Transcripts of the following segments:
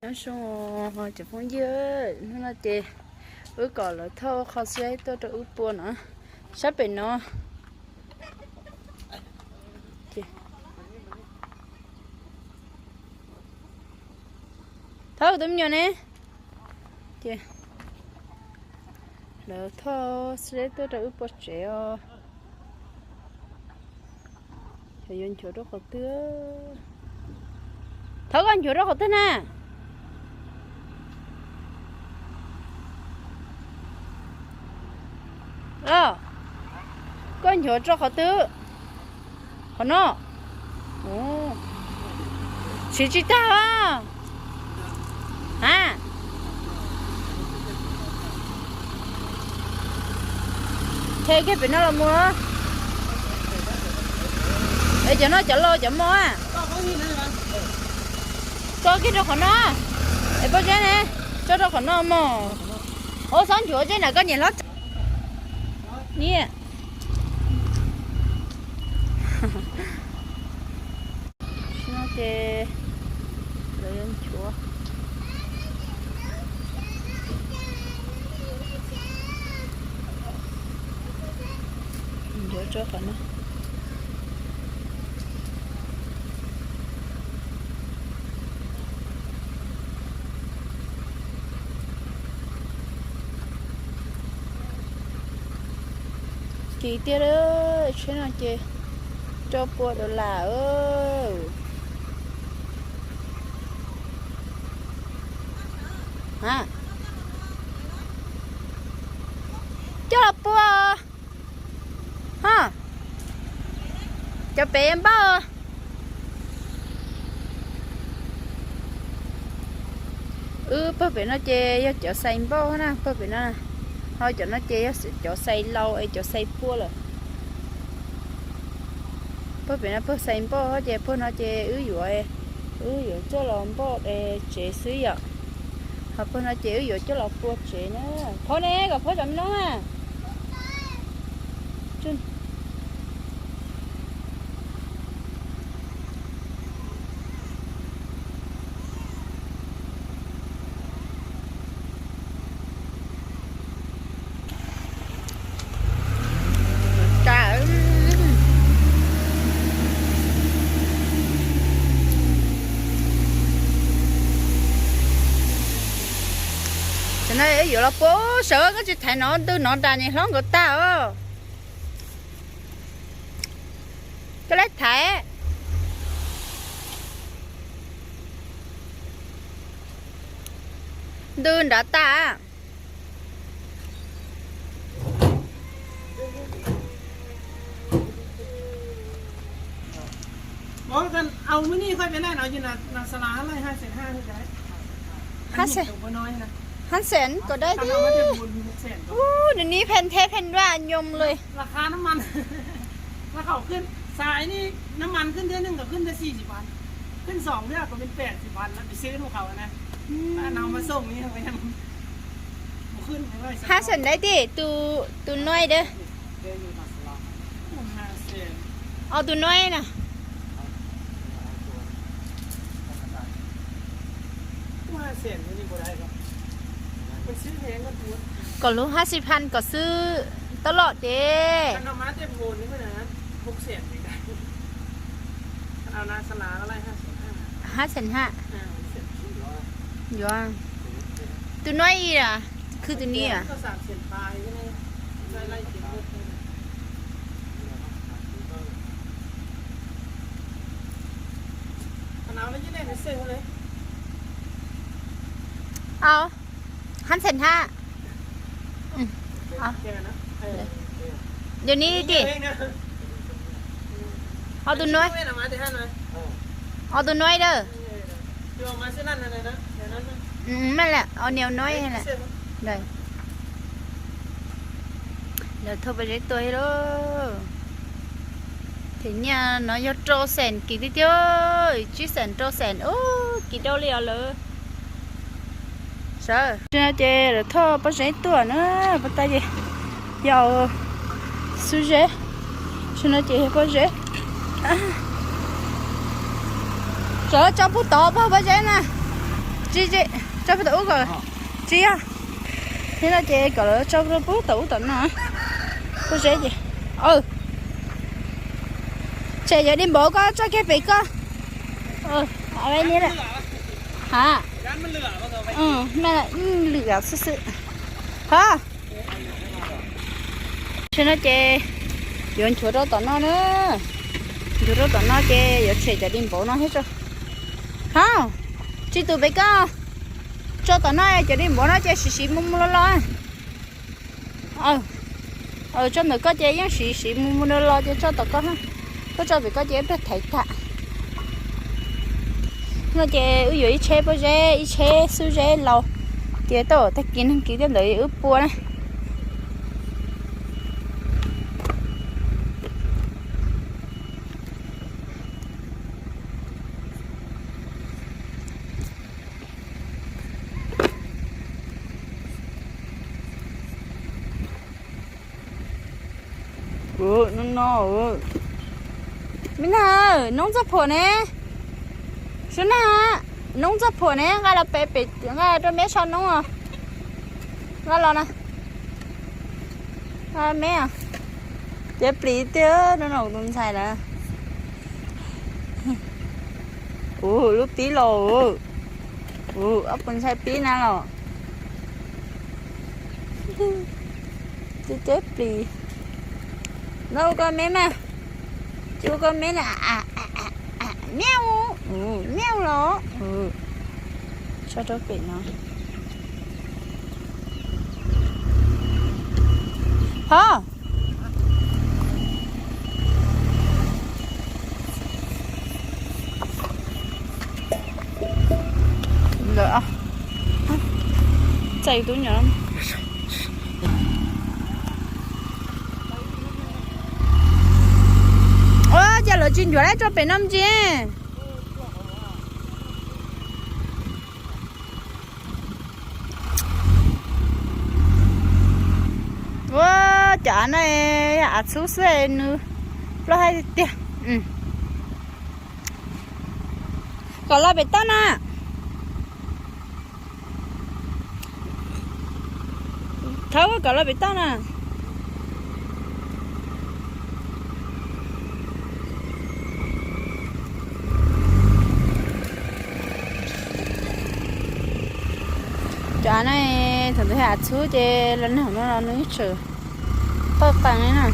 Nyob zoo cov phooj ywg, hnub no ces wb kom lawv thauj qhov xwb tuaj rau wb pua no, sab pem no. Thauj tus me nyuam ne. Ces lawv thauj xwb tuaj rau wb pua tsev os. Yuav nchuav rau qhov twg? Thov koj nchuav rau qhov twg na? Los, koj nchuav rau qhov twg? Qhov no. Siv tsis tag a. A, the kiag pem no los mus. Es cov no cov laus cov mos a. Tso kiag rau qhov no. Es pob zeb ne, tso rau qhov no mog. Ua txhob nchuav zeb na koj niam hlob. Niam. Ces lawv yuav nchuav, nchuav rau qhov no. Kim tiag, tsheb no ces rau pua dollar. Coj los pua. Cov pem npauj. Wb pawg pem no ces yog cov xais npauj na, pawg pem no. Ho cov no ces yog cov xais laus es cov xais pua lawm. Pawg pem no pawg xais npauj ces pawg no ces wb yuav, wb yuav coj los npauj tsev xwb yom. Ho pawg no ces wb yuav coj los pua tsev na. Phauj ne, kom phauj cov me noob na. Tam no wb yuav los pua sawv, koj tsis thaiv no ntws no das niam hlob nkawd tag os. Koj leb thaiv ntws nrad tag. Ua kan au mub nij khoij peb laij no ces nas xas las laij ha xees ha. Ha xees, ha xees kom dai tiag. Ub, nws ni pheej theb pheej dua nyoo li. Las khas nam mas, las khas khwb xais ni, nam mas khwb thiab neej nkaum khwb thiab xis xis phav, khwb xoom thiab kom pes pes xis phav na, pes xwb nam khas na. Ha xees dai tiag, tus, tus nuav dawb. Tus nuav na. Kom lub ha xis phav kom xwb, tau lom ces. Ha xees ha. Yuav. Tus nuav ib a, khwb tus ni a. Au, ha xees ha. Yog ni tiag. Ho tus nuav, ho tus nuav dawb. Maj lam, ho nias nuav lawm. Lawv thauj pob zeb tuaj thiab lauj. Them nyaj no yog rau xees kim tiag tiag, tsib xees rau xees, ub, kim rau li os lawm. Sawv, tam no ces lawv thauj pob zeb tuaj na, puas tas ces yog xub zeb, tam no ces yog pob zeb. Sawv, tso puag tod pob zeb na. Tsis, tsis, tso pub tom ub kom tsis yog. Thiab no ces kom lawv tso rau pub tom ub tom no. Pob zeb ces, tsam yog dej npaum koj tso kiag pem koj. Ha, lwm xwb xwb. Ha, tam sim no ces yuav nchuav rau tom no na. Nchuav rau tom no ces yuav tshem cov dej npaum no thiab tso. Ha, tsis tus pem koj, tso tom no cov dej npaum no ces siv siv mus mus los los. Tso ntawm koj ces yeej siv siv mus mus los los ces tso tom koj. Koj tso pem koj ces ib pliag thaiv tag. No ces wb yuav ib tsheb pob zeb ib tsheb xub zeb los, ces tau tag kis neeg kis thiab ntawd wb pua na. No no, me na, noob txoj phuam ne. Sub na, noob txoj phuam ne, nqa los pem pem, nqa rau meb so noob os. Nqa los na. Nqa meb os. Cev plis tiag no no tus ntxhais lawm. Ua lub tib los. Ua ob pus ntxhais pib na los. Cev cev plis. No ua koj meb mas. Tsis ua koj meb na. Miau, miau los. Tso rau pem no. Ho. Lawm, txais tub nyuam. Ua cas lawv tsis nchuav lawm tso pem no ntsis. Ua cas no av txhub xwb nws loj hais tiag. Kom los pem toj na. Thov kom los pem toj na. Cov av no thaum ntawd av txhub ces los nag no los nws tseem paj qees li na.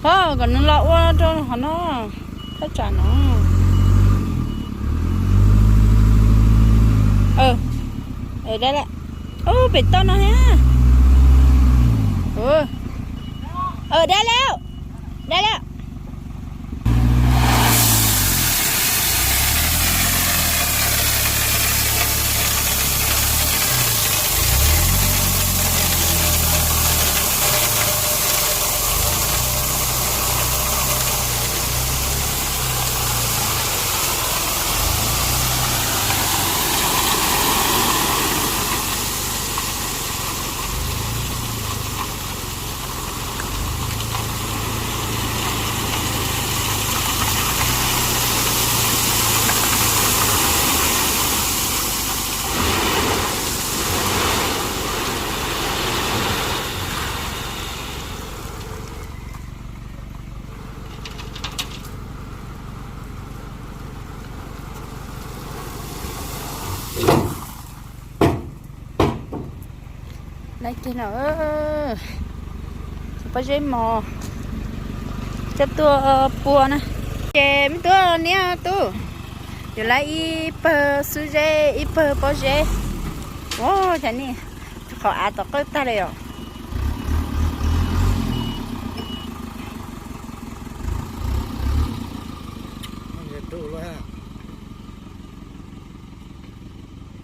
Pog kom nws los ua rau hov no, thaj tsam no. Dab lawm. Ub, pem toj no thiab. Dab lawm. Dab lawm. Laiv kiag no, pob zeb mos coj tuaj pua na. Ces me tub niam tub, yuav laiv ib pawg xub zeb ib pawg pob zeb. Ua cas nej qhov av tom qawj tag li os.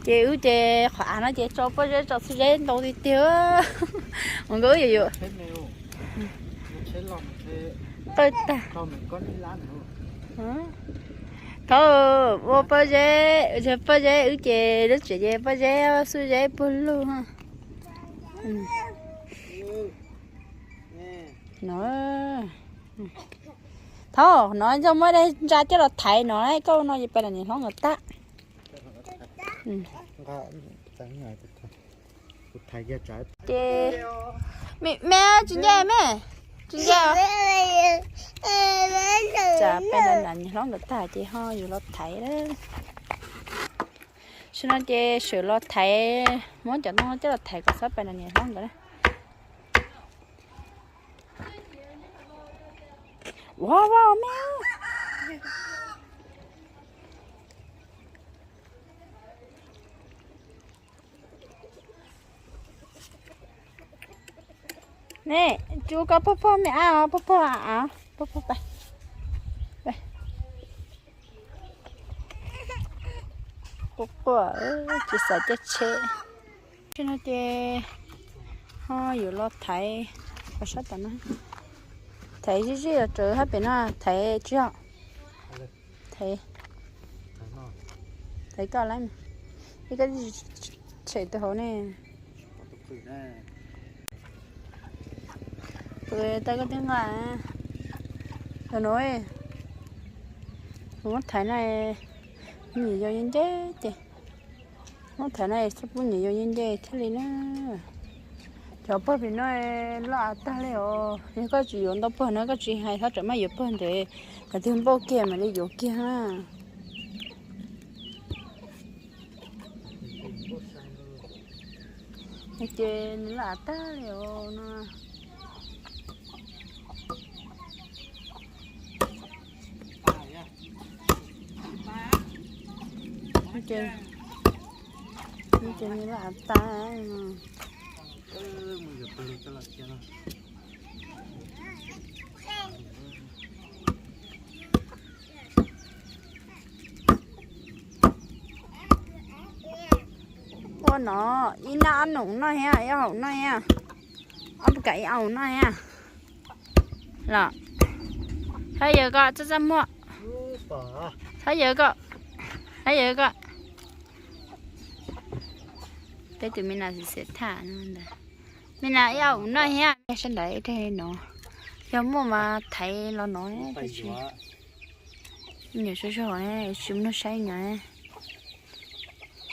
Ces wb ces qhov av no ces tso pob zeb tso xub zeb ntau tiag tiag. Ua nkawd wb yuav yuav qawj tag. Thov ua pob zeb, pob zeb wb ces lub tsev ces pob zeb xub zeb puag lug. No, Thov no yog muab daim ntsa coj los thaiv no, koj no ces pais los niam hlob nkawd tag. Ces me tsis nce me, tsis nce. Tsam peb niam hlob nkawd tag ces ho yuav los thaiv lawm. Tam sim no ces sawv los thaiv, muab cov no coj los thaiv kom txhob pais niam hlob nkawd na. Ua ua me. Ne, tsuav koj pog pog me ab, pog pog av, pog pog pais. Quaj quaj, tsis xav caij tsheb. Tam sim no ces ho yuav los thaiv, sab tom no, thaiv zij zij los rau hab pem no, thaiv tsis yog, thaiv, thaiv koj lawm, ib koj tshem tus hauv ne. Tus tau koj twb nqa, tus no, kuv muab thaiv na, nyiam yau nce nce ces, muab thaiv na, txhob pub nyiam yau nce nce thiaj li na. Cov pog pem no loj av tag li os, yog koj tsis yuav ntau pog no koj tsis hais txhob rawm maj yuav pog ntev, kom twg npauj kiag mam li yuav kiag na. Ces nws loj av tag li os no. Ces nws loj av tag. Ua no, ib nab ob num noj thiab, ib ob haum noj thiab, ob puas kam ib ob noj thiab. Los, thov yawg koj txaj txaj muag, thov yawg koj, thov yawg koj. Peb tus me nas xiam xiam tham no ntag. Me nas ib ob noj thiab, sab nraud ib reg no, yog muaj mas thaiv los no tab sis nyuam zog zog tsis muaj neeg saib no.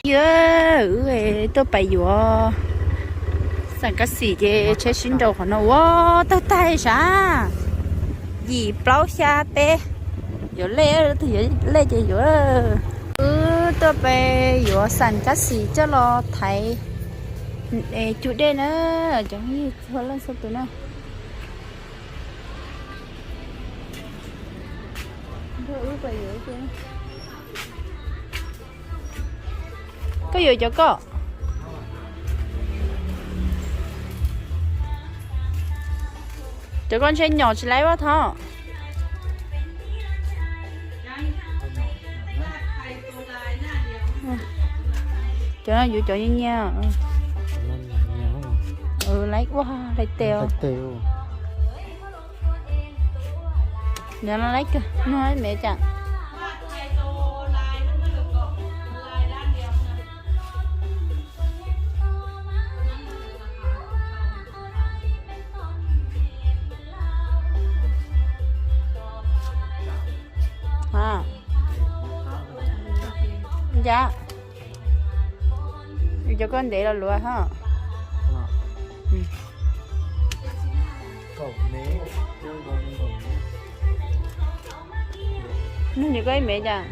Yog wb tuaj pais yuav xam kab xim ces tsheb sib nraus qhov no ua tawg tag sav, yim plaub xya peb, yuav lej, leej twg yuav lej ces yuav. Wb tuaj pais yuav xam kab xim coj los thaiv cug dej na, cov phooj ywg txhua leej txhua tus na. Koj yuav cov koj, cov koj ntshe nyom tsis laib ua thov. Cov no yuav cov nyias nyias, laib ua hlais tes. Nov no laib kawg, nug ib me cas. Cas, cov koj ntev los luav hos. Nug ces koj ib me cas.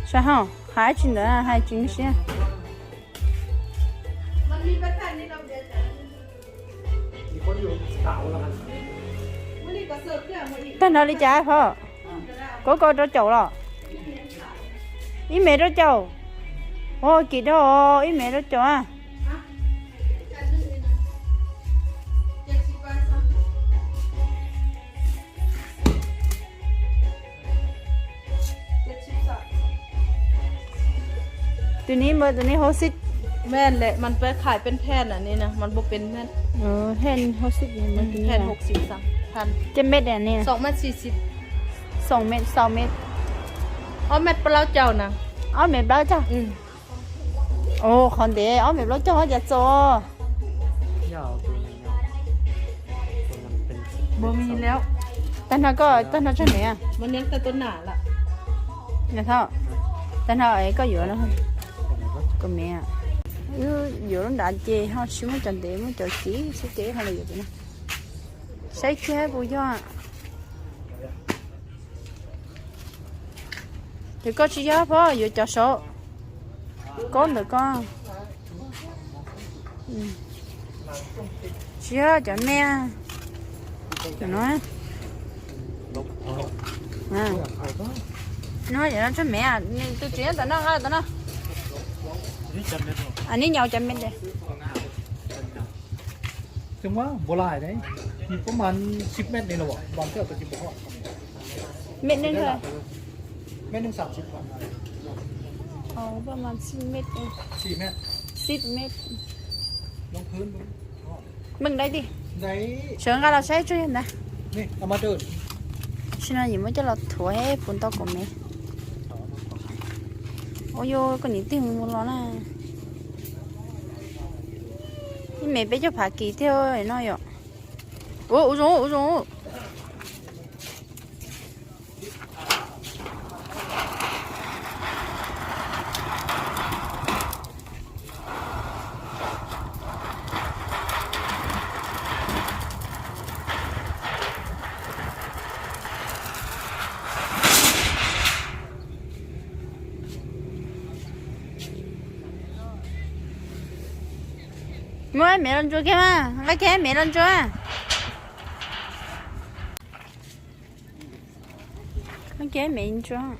Saib hos, hais tsis ntawd hais tsis siab. Tag nrho li cas hos? Koj koj rau caum los? Ib me rau caum. Ua kim dhau, ib me rau caum a. Tus ni mas tus ni hauv xib. แม่นแหละ มันไปขายเป็นแผ่น อันนี้นะ มันบ่เป็นแผ่น แผ่นหกสิบ มันเป็นแผ่น หกสิบ สามพัน เจ็ดเม็ดอันนี้นะ สองเม็ดสี่สิบ สองเม็ด สองเม็ด ob mev plaub caug na. Ob mev plaub caug. Ov, qhov ntev ob mev plaub caug cas txaus. Tag no koj tag no tso mev. Tag no koj yuav no. Kuv mev, wb yuav lub nrad ces ho tsis muab cov ntev, muab cov kiv xwb ces ho los yuav no. Saib kiag puas yog. Ces koj tsis yog pab yuav cov saud, koj ntawm koj. Tsis yog cov me no. No yog no tso mev, tus tseem nyob tom no, tom no. Neb nyaum cov me. Ces muab npua lais ne, yus pab mas sib mev ne los, mev neeg, mev neeg sib mev, sib mev. Meej dai ti, sawv nqa los saib tsuag yog ntawd. Sim no yus muab coj los thuav puas ntau kuv mev. Ua yuav koj niam tij mus los na. Ib mev peb caug phav kis thiab no yom. Ua zoo, ua zoo. Muab mev los ntsuas kiag mas, nqa kiag mev los ntsuas. Nqa kiag mev ntsuas.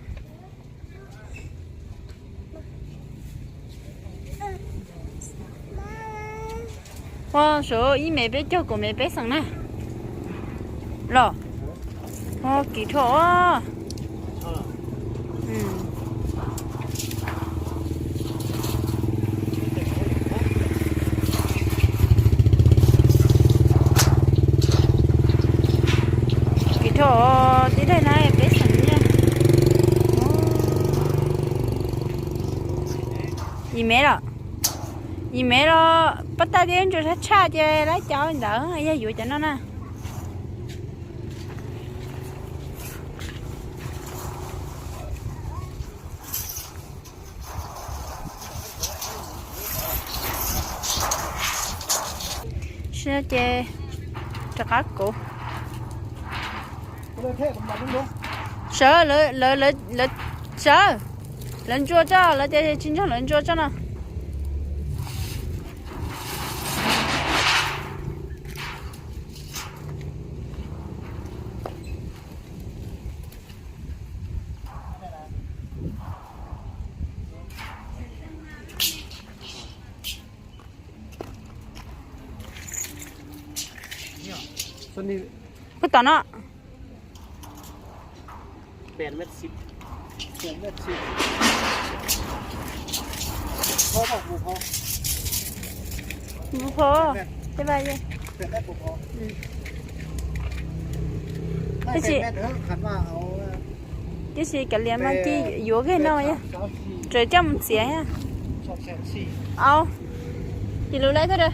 Ua, saum ib mev peb caug, kuv mev peb xees na. Los, ua kis rho. Kis rho tib daim na peb xees na. Yim mev los, yim mev los pab taj thiab ntsuas tshaj tshaj ces lawv cov ntawd yog yuav cov no na. Sib ces rov qab kuv sawv, lawv, lawv, lawv, sawv, lawv ntsuas tso, lawv tias tsis ntseeg lawv ntsuas tso no. Puag tom no. Mus pho, tej vaj, tab sis, tab sis kav liam mas cia yuav kiag no, tseem coj mus txiav. Au, cia lub leb thiab.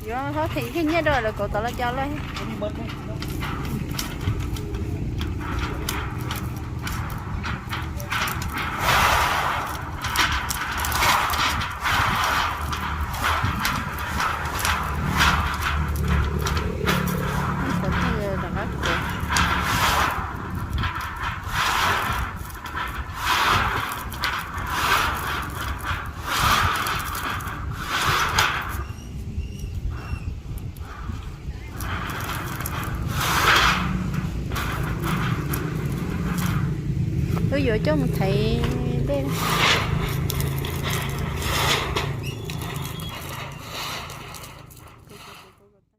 Yuav hab theem kiag nyiaj rau lawv kauv tom los cov lawm. Wb yuav coj mus thaiv dej.